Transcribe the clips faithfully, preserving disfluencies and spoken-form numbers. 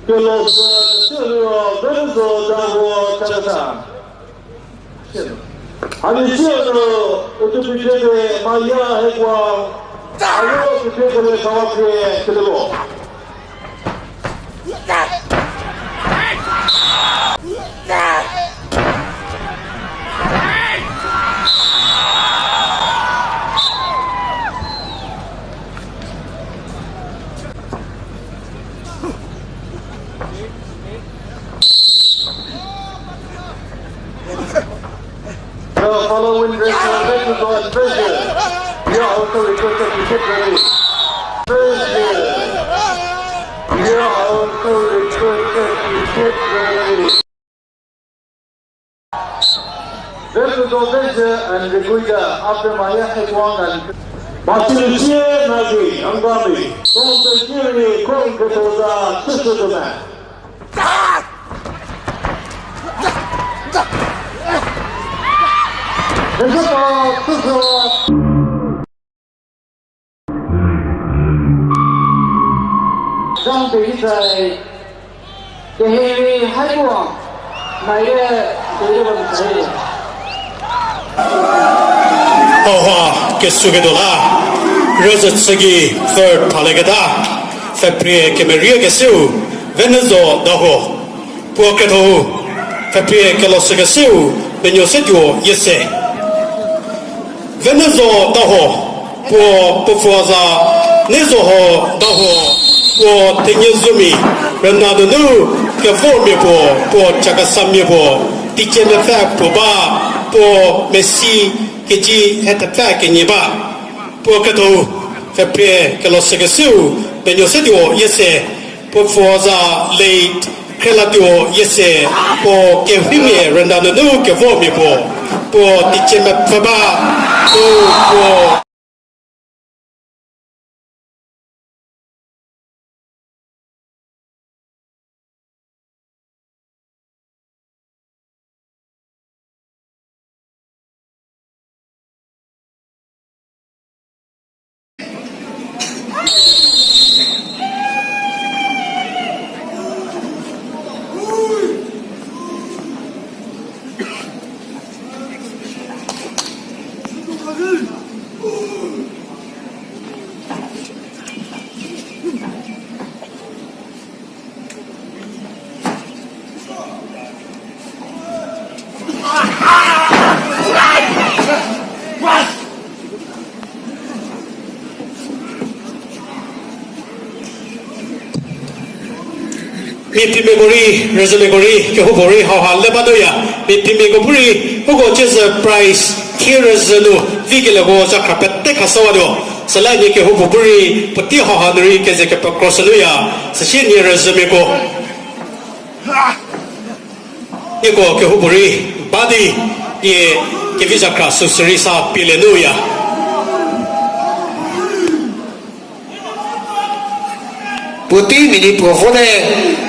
Kelo sü, sü liro, Venuzo Dawhuo Chakhesang. Ani sü liro, utu picete, Maya Hekuang, ayo picete le kawakre, kelo. The following wrestler represents Venuzo. You are also requested to get ready. Venuzo. You are also requested to get ready. Venuzo Venuzo and Riguida after Maya Hekuang and Masiluchie Nagui, Angami, Kongpekiri, Kongketoza, Chüchüdüme. Zhang Pehitsai, Kehiri Haipuang, Maire Deliver Sai. Oha, kesukedola, rüzü tsügi third thalegeda, fepri kemerie kesiu, Venuzo Dawhuo. Puo ketho, fepri kelosü kesiu, Benyo Setuo Yese. Venuzo Dawhuo, puo pufuaza, Nezoho Dawhuo, puo Tenyezumi, rüna nunu, kevormi puo, puo Chakhesangmi puo, tiche mepfü puo ba, puo mesi, keji hetepfü kenyi ba. Puo ketho, fepri kelosü kesiu, Benyo Setuo Yese, puo fuaza late Khrelatuo Yese, puo kehümi rüna nunu kevormi puo, puo tiche mepfü ba, puo, puo. Mipimeko ri, rüzümeko ri, kehopori, hauha leba doya. Mipimeko puri, uko chezü prize, thi rüzü nu, vikele ko chakra pete khasawa do. Sala ni kehopori, puti hauha nuri, keze kepe cross luya. Sashi ni rüzümeko. Iko kehopori, badi, ye, kevi chakra susuri sa pile nuya. Puti mini puo vote.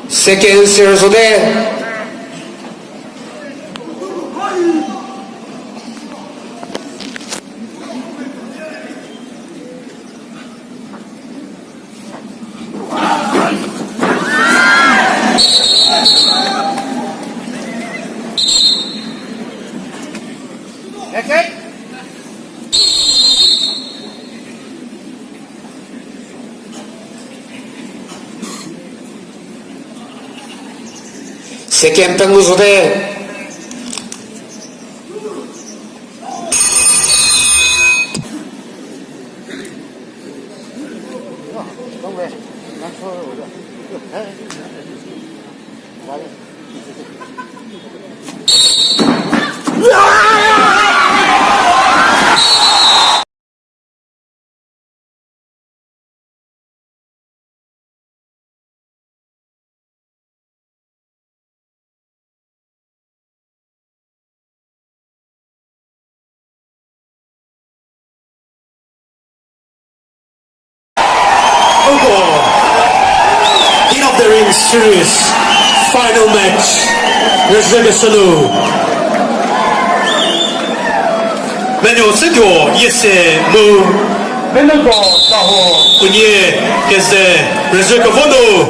Second series de. Second pengü zode. King of the Ring Series final match. Rüzü kesünu. Menyo Seto Yese mu. Menyo Taho. Unyi keze rüzü kevonu.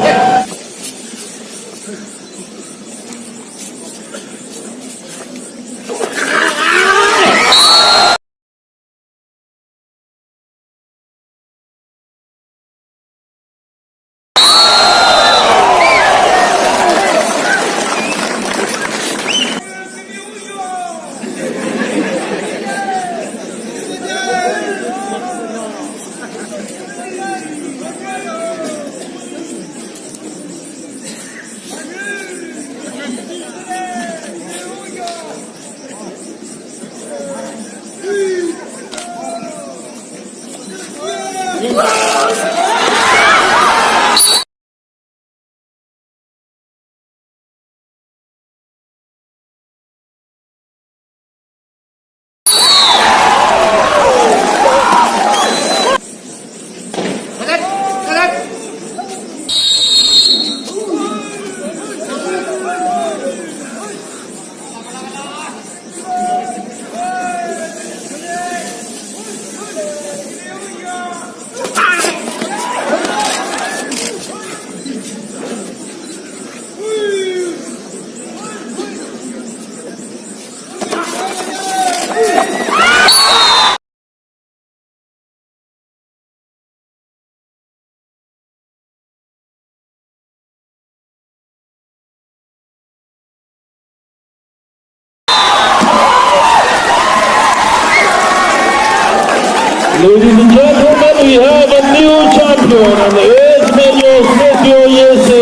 Ladies and gentlemen, we have a new champion, and it's Menyo Seto Yese,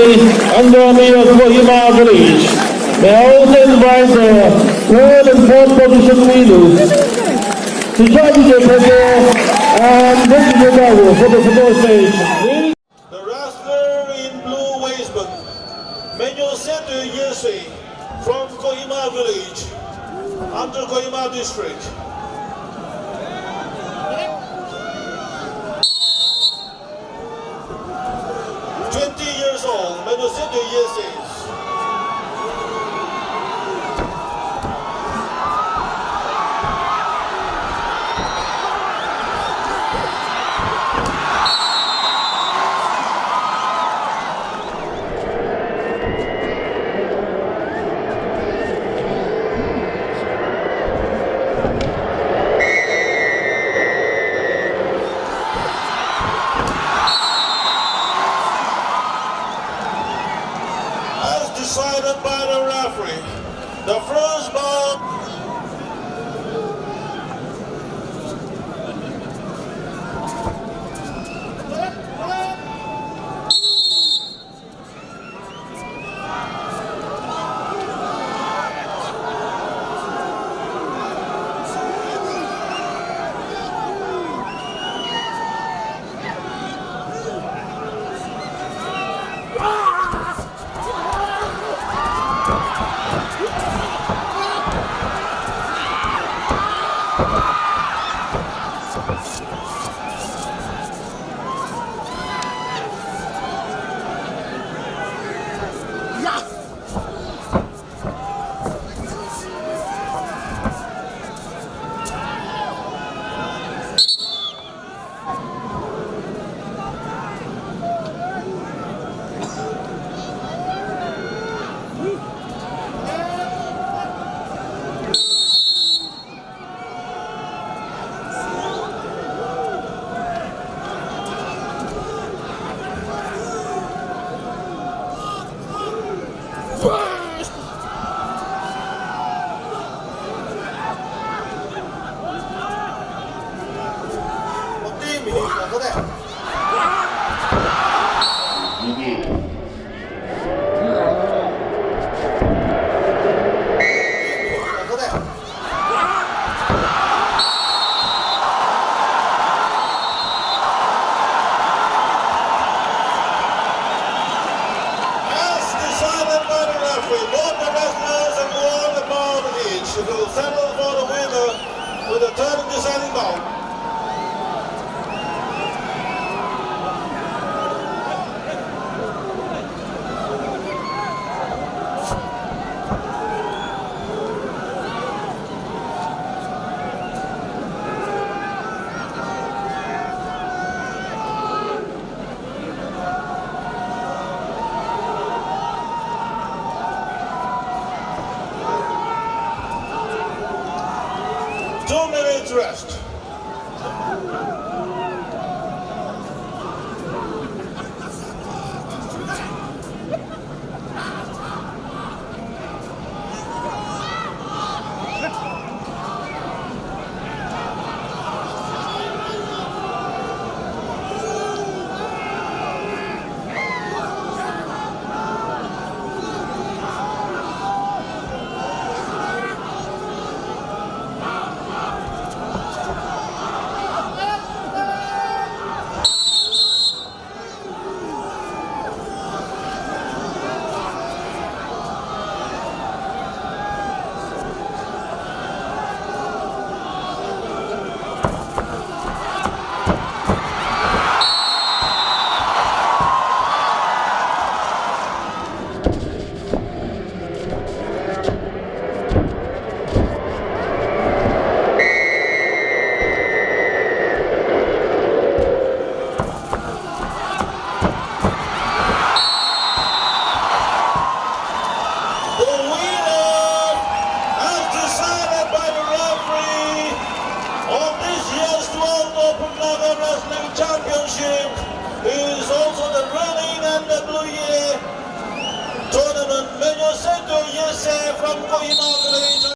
Angami of Kohima Village. May I also invite the third and fourth position winners to join the table and bring the medal for the football stage. The wrestler in blue waistband, Menyo Seto Yese from Kohima village, under Kohima district. Twenty years old, Menyo Seto Yese. As decided by the referee, the first bout. As decided by the referee, both the wrestlers have won the bout each. It will settle for the winner with the third and deciding bout. Two minutes rest. The winner, as decided by the referee, of this year's twelfth Open Naga Wrestling Championship is also the reigning N W A tournament, Menyo Seto Yese from Kohima Village.